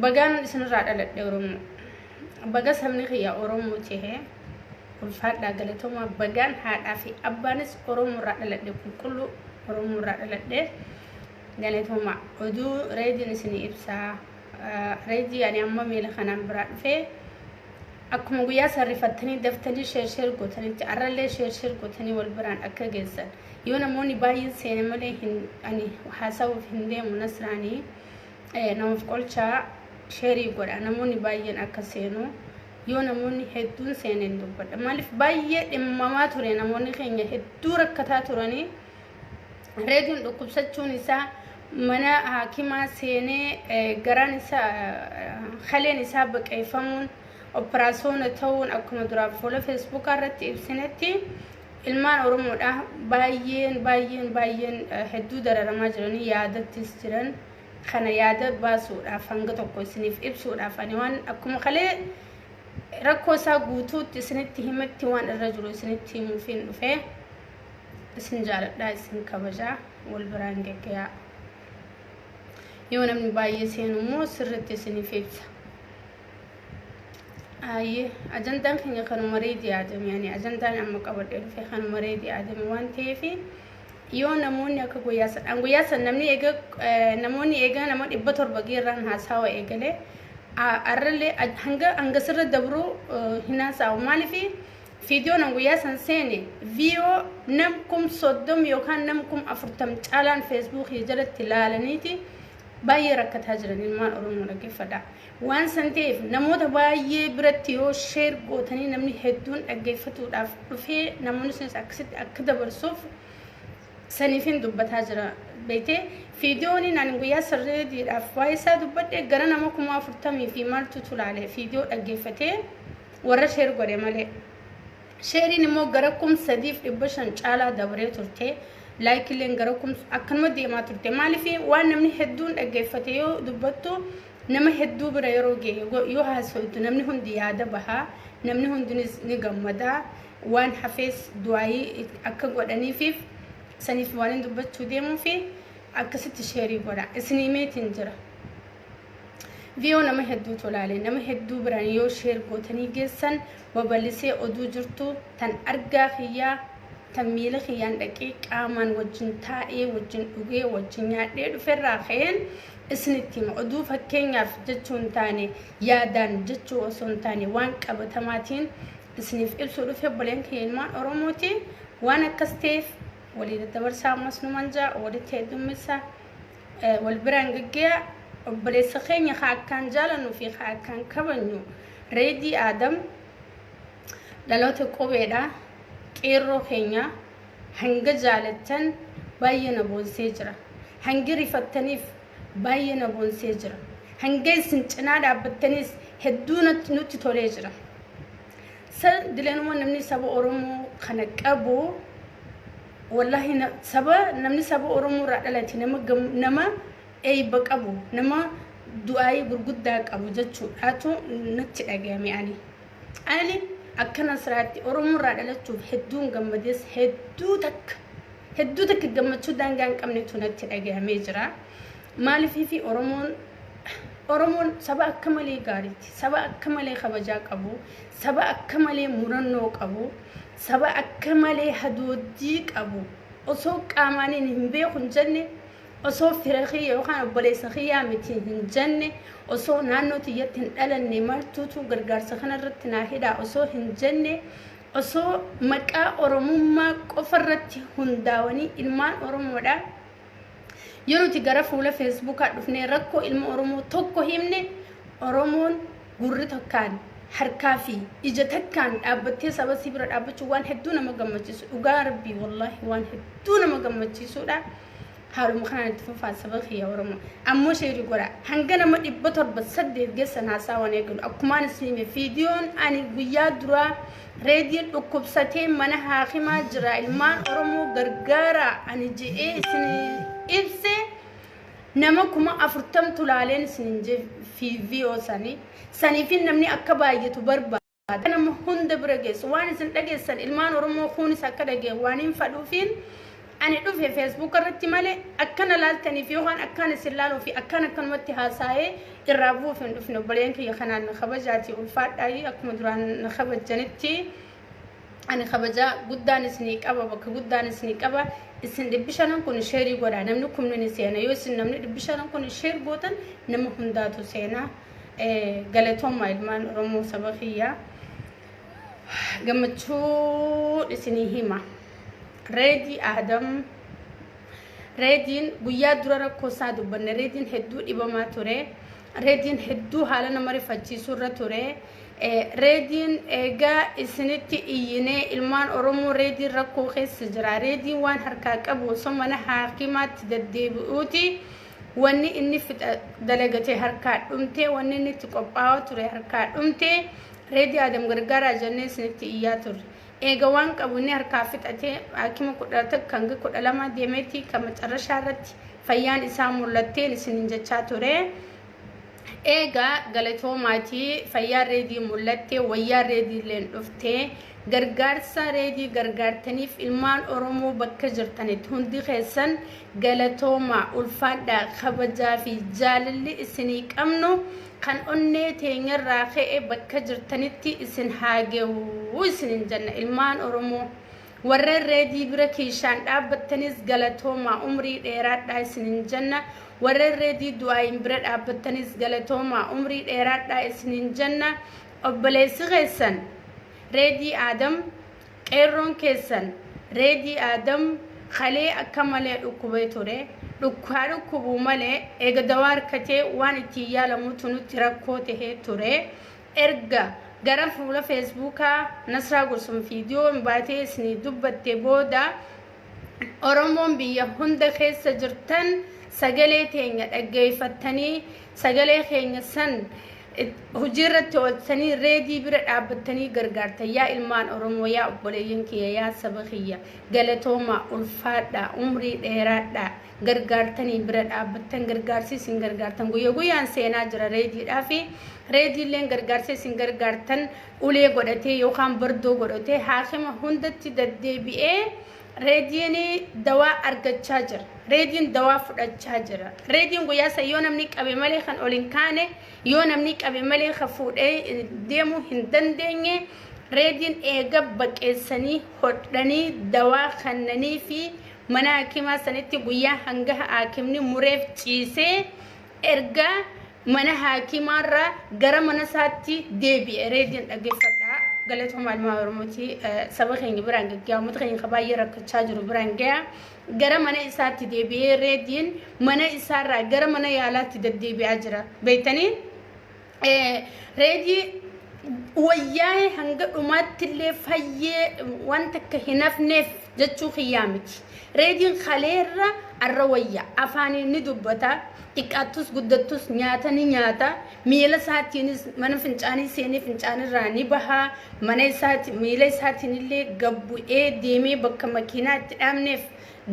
Bagaan isinirraa dhaladhe Oromoo. Baga sabni kiyya Oromoo ta'e, ulfaadhaa, galatoomaa. Bagaan haadhaa fi abbaanis Oromoo irraa dhaladhe, qulqulluu Oromoo irraa dhaladhe, galatoomaa. Oduu Reediin isinii ibsaa. Reedii ani amma miila kanaan biraa dhufee akkuma guyyaa sarrifattanii daftanii share share gootanitti arrallee share share gootanii wal biraan akka geessan. Yoo namoonni baay'een seene malee hin ani haasa'uuf hin deemu. Nasraanii namaaf qolchaa share godha, namoonni baay'een akka seenu. Yoo namoonni hedduun seeneen dubbadha. Maaliif baay'ee dhimmamaa ture, namoonni keenya hedduu rakkataa turanii. Reediin dhukkubsachuun isaa, mana hakimaa seenee garaan isaa, kaleen isaa baqeeffamuun, operaasiyoona ta'uun, akkuma duraa fuula Feesbuukaa irratti ibsinetti, ilmaan Oromoodha baay'een baay'een baay'een hedduu dararamaa jiranii yaadattis jiran kana yaada baasuudhaaf, hanga tokko isiniif ibsuudhaaf, ani waan akkuma kalee rakkoo isaa guutuutti isinitti himetti waan irra jiru isinitti himuufiin dhufee. Isin jaaladhaa, isin kabajaa, wal biraan geggeeyaa. Yoo namni baay'ee seenu immoo sirriitti isiniif ibsa. Ayyee, ajandaan keenya kanuma Reedii Aadami. Ani ajandaan amma qabadhee dhufe kanuma Reedii Aadami waan ta'eef, yoo namoonni akka guyyaa san, guyyaa san namni eega, namoonni eega nama 700 geerraan haasawa eegalee, arrallee hanga hanga sirra dabruu hin haasa'u. Maaliif viidiyoon an guyyaa san seene view nam 30,000 yookaan nam 40,000 caalaan Feesbuukii jalatti ilaalaniiti baay'ee rakkataa jiran ilmaan Oromoo dhaggeeffadha. Waan san ta'eef namoota baay'ee biratti yoo share gootanii namni hedduun dhaggeeffatuudhaaf dhufee, namoonni sunis akkasitti akka dabarsuuf saniifin dubbataa jira. Beektee, viidiyoon ani guyyaa sarreediidhaaf waa'ee isaa dubbadhe gara nama 40,000 fi maaltu tulaale viidiyoo dhaggeeffatee warra share godhe malee. Shareiin immoo gara 3,500 caalaa dabaree turte. Likeileen gara kum akkanuma deemaa turte. Maaliif waan namni hedduun dhaggeeffate yoo dubbattu, nama hedduu bira yeroo ga'e yoo haasoftu, namni hundi yaada bahaa, namni hundinis ni gammadaa, waan hafees du'aayii akka godhaniifiif saniif waan hin dubbachuu deemuufi akkasitti share godha. Isinii meetiin jira. View nama hedduutu ilaale, nama hedduu biraan yoo share gootanii geessan babal'isee oduu jirtu tan argaa kiyyaa, tan miila kiyyaan dhaqee qaamaan wajjin taa'ee, wajjin dhugee, wajjin nyaadhee dhuferraa ka'een isinitti hima. Oduu fakkeenyaaf jechuu hin taane, yaadaan jechuu osoo hin taane, waan qabatamaatiin isiniif ibsuu dhufe. Obboleen kiyya ilmaan Oromooti, waan akkas ta'eef walii daddabarsaa, ammas numan jaa walitti heddummeessaa, wal biraan gaggeeyaa. Obboleessa keenya haa akkaan jaalannuu fi haa akkaan kabajnu, Reedii Aadam, dhaloota qubeedha, qeerroo keenya hanga jaalattan baay'ee na boonsee jira. Hanga rifattaniif baay'ee na boonsee jira. Hanga isin cinaa dhaabbattanis hedduu nutti tolee jira. San dileenuma namni saba Oromoo kana qabu, wallahi saba namni saba Oromoo irraa dhalate nama nama eeyba qabu, nama du'aayii gurguddaa qabu jechuudhaatu natti dhagahame. Ani akka Nasraatti Oromoo irraa dhalachuuf hedduun gammadees, hedduu takka hedduu takka gammachuu daangaa hin qabnetu natti dhagahamee jira. Maaliifii Oromoon saba akka malee gaariiti, saba akka malee kabajaa qabu, saba akka malee murannoo qabu, saba akka malee hadooddii qabu. Osoo qaamaaniin hin beeku hin jenne, osoo fira kiyya yookaan obboleessa kiyyaa miti hin jenne, osoo naannoo tiyyatti hin dhalanne martuutu gargaarsa kanarratti naa hidhaa osoo hin jenne, osoo maqaa Oromummaa qofa irratti hundaa'anii ilmaan Oromoodha. Yoo nuti gara fuula Feesbuukaa dhufnee rakkoo ilma Oromoo tokko himne, Oromoon gurri tokkaan, harkaa fi ija takkaan dhaabbattee saba sii bira dhaabbachuu waan hedduu nama gammachiisu. Dhugaa Rabbii, wallaahi, waan hedduu nama gammachiisudha. Haaluma kanaan itti fufaa, saba kiyya Oromoo. Ammoo share godha. Hanga nama 708 geessan haasaa waan eegalu. Akkumaan isin hime, viidiyoon ani guyyaa duraa Reediin dhukkubsatee mana haakimaa jira, ilmaan Oromoo gargaara ani je'ee isin ibse, nama 40,000 laaleen isin view sanii. Saniifin namni akka baay'atu barbaada. Nama hunda bira geessu. Waan isin dhageessan ilmaan Oromoo kunis akka dhageen waan hin fadhuufiin Ani dhufe Facebook irratti malee akkana laaltaniif yookaan akkaan isin laaluu fi akkaan akkanumatti haasa'ee irraa bu'uuf hin dhufne. Obboleen kiyya kanaan na kabajaati, ulfaadhaa. Akkuma duraan na kabajanitti ani kabajaa guddaan isinii qaba, bakka guddaan isinii qaba. Isin 500 kun share godhaa, namni kumni ni seena. Yoo isin namni 500 kun share gootan, nama hundaatu seena. Galatooma, ilmaan Oromoo, saba kiyyaa. Gammachuu isinii hima. Reedii Aadam, Reediin guyyaa dura rakkoo isaa dubbanne. Reediin hedduu dhibamaa ture. Reediin hedduu haala nama rifachiisuu irra ture. Reediin eegaa isinitti iyyinee, ilmaan Oromoo, Reediin rakkoo keessa jira. Reediin waan harkaa qabu osoo mana haakimaatti deddeebi'uuti wanni inni fixa dalagate harkaa dhumtee, wanni inni itti qophaa'aa ture harkaa dhumtee, Reedii Aadam gargaaraa jennee isinitti iyyaa turre. Eega waan qabu inni harkaa fixatee haakima 11 hanga 12 deemeeti kan macarrashaa irratti fayyaan isaa mul'atteen isinin jechaa ture. Eegaa galatoomaatii, fayyaan Reedii mul'atte, wayyaan Reedii illeen dhuftee. Gargaarsa Reedii gargaartaniif, ilmaan Oromoo bakka jirtanitti hundi keessan galatoomaa, ulfaadhaa. Kabajaa fi jaalalli isinii qabnu kan onnee teenyarraa ka'e bakka jirtanitti isin haa ge'u isinin jenna. Ilmaan Oromoo warreen Reedii bira kiishaan dhaabbattanis galatoomaa, umrii dheeraadhaa isinin jenna. Warreen Reedii du'aayin bira dhaabbattanis galatoomaa, umrii dheeraadhaa isinin jenna. Obboleessi keessan Reedii Aadam, qeerroon keessan Reedii Aadam kalee akka malee dhukkubee ture. Dhukkaa dhukkubuu malee eega dawaa harkatee waan ittiin yaalamutu nutti rakkoo tahee ture. Erga gara fuula Feesbuukaa Nasraa Gursum viidiyoon baatee isinii dubbatte booda, Oromoon biyya hunda keessa jirtan sagalee teenya dhaggeeffattanii, sagalee keenya san hojii irratti oolchanii, Reedii bira dhaabbattanii gargaartan. Yaa ilmaan Oromoo, yaa obboleeyyan kiyya, yaa saba kiyya, galatoomaa, ulfaadhaa, umrii dheeraadhaa. Gargaartanii bira dhaabbattan, gargaarsi isin gargaartan guyya guyyaan seenaa jira Reediidhaa fi Reediilleen gargaarsa isin gargaartan ulee godhatee yookaan bardoo godhatee haakima hundatti deddeebi'ee Reediin dawaa argachaa jira. Reediin dawaa fudhachaa jira. Reediin guyyaa san yoo namni qabe malee kan ol hin kaane, yoo namni qabe malee kan fuudhee deemuu hin dandeenye, Reediin eega baqeessanii hodhanii dawaa kennanii fi mana hakimaa sanitti guyyaa hanga haakimni mureef ciisee erga mana haakimaarraa gara mana isaatti deebi'e Reediin. Dhaggeeffadhaa. Galatooma, ilmaan Oromooti. Saba keenya biraan gaggee'a, uummata keenya kan baay'ee rakkachaa jiru biraan ga'a. Gara mana isaatti deebi'ee, Reediin mana isaarraa gara mana yaalaatti deddeebi'aa jira. Beektanii, Reedii wayyaa'ee hanga dhumaatti illee fayyee wanta akka hin hafneef jechuu kiyyaa miti. Reediin kaleerra arra wayya, afaaniin ni dubbata, xiqqaattus guddattus nyaata ni nyaata, miila isaatiinis mana fincaanii seenee fincaanirraa ni baha, mana isaati miila isaatiin illee gabbu'ee deemee bakka makiinaa itti dhaabneef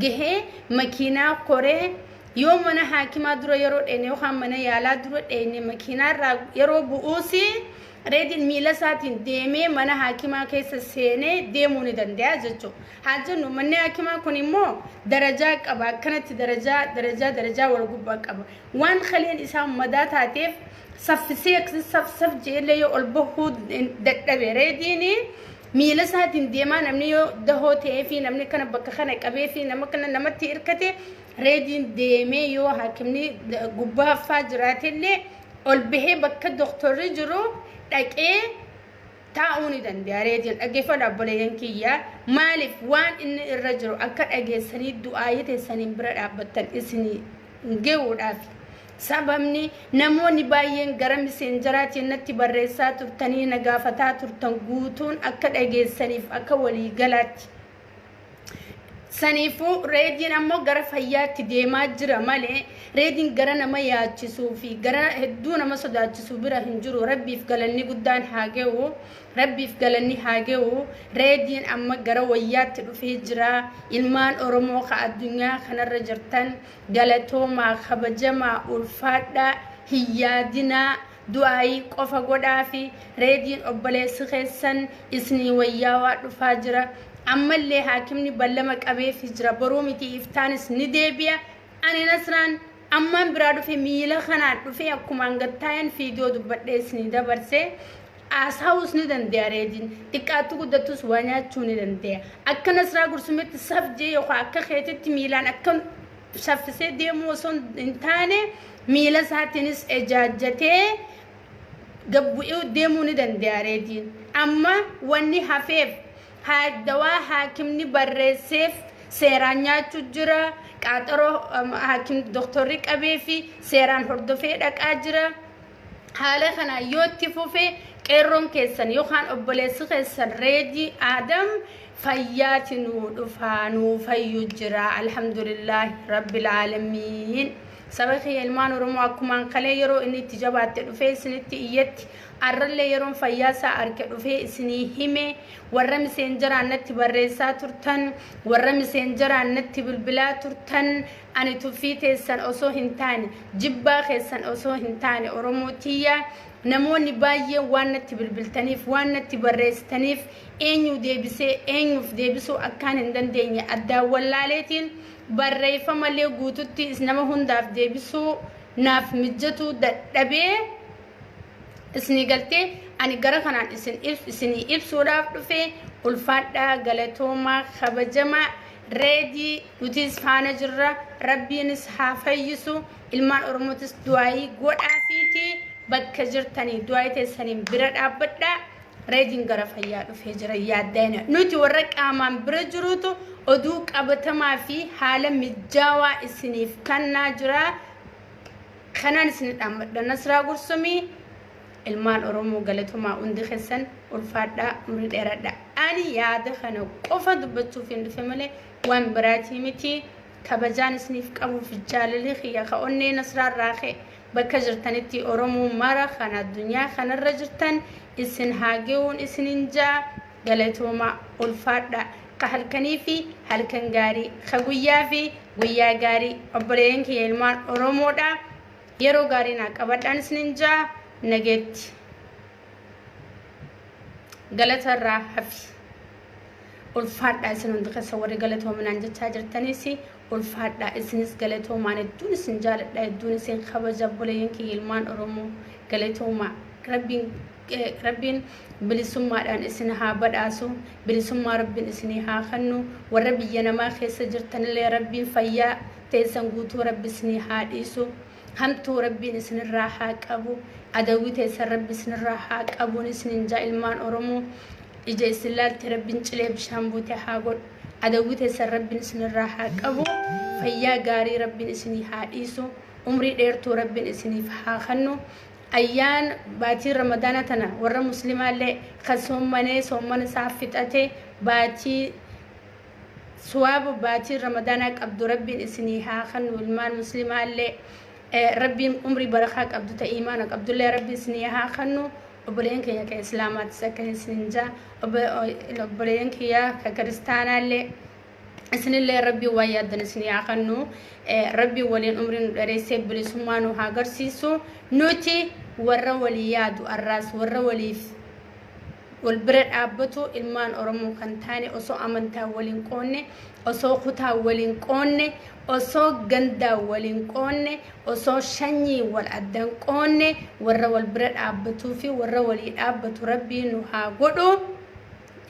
gahee makiinaa koree. Yoo mana haakimaa dura yeroo dheene yookaan mana yaalaa dura dheene, makiinaarraa yeroo bu'uusi Reediin miila isaatiin deemee mana haakimaa keessa seenee deemuu ni danda'a jechuudha. Haa jennu, manni haakimaa kun immoo darajaa qaba. Akkanatti darajaa darajaa darajaa wal gubbaa qaba. Waan kaleen isaa madaa taateef saffisee saf saf jeellee yoo ol bahuu dadhabe, Reediin miila isaatiin deemaa, namni yoo dahoo ta'ee fi namni kana bakka kana qabee fi nama kana namatti hirkate, Reediin deemee yoo haakimni gubbaa faa jiraatellee ol bahee bakka doktorri jiru dhaqee taa'uu ni danda'a Reediin. Dhaggeeffadha, obboleeyyan kiyya, maaliif waan inni irra jiru akka dhageessanii du'aayii teessaniin bira dhaabbattan isinii ge'uudhaaf. Sababni namoonni baay'een gara miseenjaraatiin natti barreessaa turtanii na gaafataa turtan guutuun akka dhageessaniif akka waliigalaatti. Saniifuu Reediin ammoo gara fayyaatti deemaa jira malee Reediin gara nama yaachisuu fi gara hedduu nama sodaachisuu bira hin jiru. Rabbiif galanni guddaan haa ga'u. Rabbiif galanni haa ga'u. Reediin amma gara wayyaatti dhufee jira. Ilmaan Oromoo ka addunyaa kanarra jirtan, galatoomaa, kabajamaa, ulfaadhaa, hin yaadinaa. Du'aayii qofa godhaa fi Reediin obboleessi keessan isinii wayyaawaa dhufaa jira. Ammallee haakimni ballama qabeefi jira, boruu miti iftaanis ni deebi'a. Ani Nasraan ammaan biraa dhufe, miila kanaan dhufe, akkumaan gattaayan fiidiyoo dubbadhee isinii dabarse. Haasa'uus ni danda'a Reediin, xiqqaattu guddattus waa nyaachuu ni danda'a. Akka Nasraa Gursumetti safjee yookaan akka keetitti miilaan akka saffisee deemuu osoo hin taane, miila isaatiinis ejaajjatee gabbu'ee deemuu ni danda'a Reediin. Amma wanni hafeef dawaa haakimni barreesseef seeraan nyaachuu jira. Qaaxaroo haakim doktorri qabee fi seeraan hordofee dhaqaa jira. Haala kana yoo itti fufe, qeerroon keessan yookaan obboleessi keessan Reedii Aadam fayyaati nuu dhufaa, nuu fayyu jira, alhamdulillaahi rabbil aalamiin. Saba kiyya ilmaan Oromoo, akkumaan kalee yeroo inni itti jabaatte dhufee isinitti iyyatti, arrallee yeroon fayyaa isaa arge dhufee isinii hime. Warra miseenjaraan natti barreessaa turtan, warra miseenjaraan natti bilbilaa turtan, ani tuffii teessan osoo hin taane, jibbaa keessan osoo hin taane, Oromoo tiyya, namoonni baay'een waan natti bilbiltaniif, waan natti barreessitaniif, eenyu deebisee eenyuuf deebisuu akkaan hin dandeenye addaan wallaaleetiin barreeffamallee guututti nama hundaaf deebisuu naaf mijjatuu dadhabee. Isinii galtee ani gara kanaan isin isinii ibsuudhaaf dhufe. Ulfaadhaa, galatoomaa, kabajamaa. Reedii nutis faana jirra, Rabbiinis haa fayyisu. Ilmaan Oromootis du'aayii godhaafiiti, bakka jirtanii du'aayii teessaniin bira dhaabbadhaa. Reediin gara fayyaa dhufee jira, yaaddayina. Nuti warra qaamaan bira jirutu oduu qabatamaa fi haala mijaawaa isiniif kannaa jira. Kanaan isin dhaammadha. Nasraa Gursumii, ilmaan Oromoo, galatomaa hundi keessan, ulfaadhaa, umrii dheeradha. Ani yaada kana qofa dubbachuuf hin dhufe malee waan biraatii miti. Kabajaan isiniif qabuuf jaalalli kiyya ka onnee Nasraarraa ka'e bakka jirtanitti Oromoo mara kan addunyaa kanarra jirtan isin haa ga'uun isinin jaa. Galatoomaa, ulfaadhaa. Ka halkanii fi halkan gaarii, ka guyyaa fi guyyaa gaarii, obboleeyyan kiyya ilmaan Oromoodha. Yeroo gaarii naa qabadhaan isinin jaa, nageetti. Galatarraa hafi. Ulfaadhaa isin hundi keessa, warri galatoominaan jechaa jirtanis ulfaadhaa, isinis galatoomaan. Hedduun isin jaaladha, hedduun isin kabaja, obboleeyyan kiyya ilmaan Oromoo, galatoomaa. Rabbiin bilisummaadhaan isin haa badhaasu, bilisummaa Rabbiin isinii haa kennu. Warra biyya namaa keessa jirtanillee Rabbiin fayyaa teessan guutuu Rabbi isinii haa dhiisu, hamtuu Rabbiin isinirraa haa qabu, adawwii teessan Rabbi isinirraa haa qabuun isinin jaa. Ilmaan Oromoo, ija isin laalte Rabbiin cilee bishaan buute haa godhu, adawwii teessan Rabbiin isinirraa haa qabu, fayyaa gaarii Rabbiin isinii haa dhiisu, umrii dheertuu Rabbiin isiniif haa kennu. Ayyaan baatii Ramadaana tana warra muslimaallee kan soommanee soommana isaa fixate, baatii suwaaba baatii Ramadaanaa qabdu Rabbiin isinii haa kennu. Ilmaan muslimaallee Rabbiin umrii barakaa qabdu ta imaana qabdullee Rabbi isinii haa kennu. Obboleeyyan keenya ka islaamaatis akka isinin jaa, obboleeyyan kiyya ka kiristaanaallee, isinillee Rabbiin waan yaaddan isinii haa kennu. Rabbiin waliin umrii nu dheeressee bilisummaa nu haa agarsiisu. Nuti warra walii yaadu, arraas warra waliif wal bira dhaabbatu, ilmaan Oromoo kan taane, osoo amantaa waliin qoonne, osoo kutaa waliin qoonne, osoo gandaa waliin qoonne, osoo shanyii wal addan qoonne, warra wal bira dhaabbatuu fi warra walii dhaabbatu Rabbii nu haa godhu.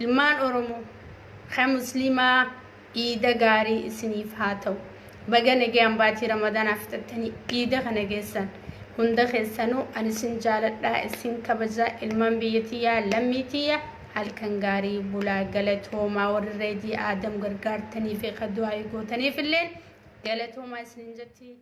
Ilmaan Oromoo kan musliimaa, iida gaarii isiniif haa ta'u. Baga nagayaan baatii Ramadaanaa fixattanii iida kana geessan. Hunda keessanuu ani isin jaaladhaa, isin kabajaa. Ilmaan biyya tiyyaa, lammii tiyya, halkan gaarii bulaa. Galatoomaa. Warri Reedii Aadam gargaartanii fi ka du'aa gootaniif illee galatoomaa isinin jetti.